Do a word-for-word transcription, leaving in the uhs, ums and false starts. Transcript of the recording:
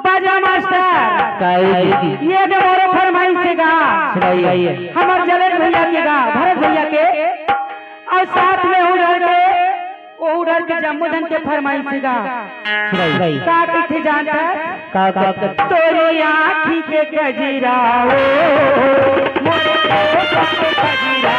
राजा master, का है जी? ये जो मोरो फरमाइश हे गा, सुनाइए। हमर जलेश भैया के गा, भरत भैया के, अउ साथ में हूँ डर के, ओहू डर के जम्मो झन के फरमाइश हे गा। सुनाइए। का कथे जानत हस? का, का, का? तोरी आँखी के कजरा ओ, मोरे कजरा।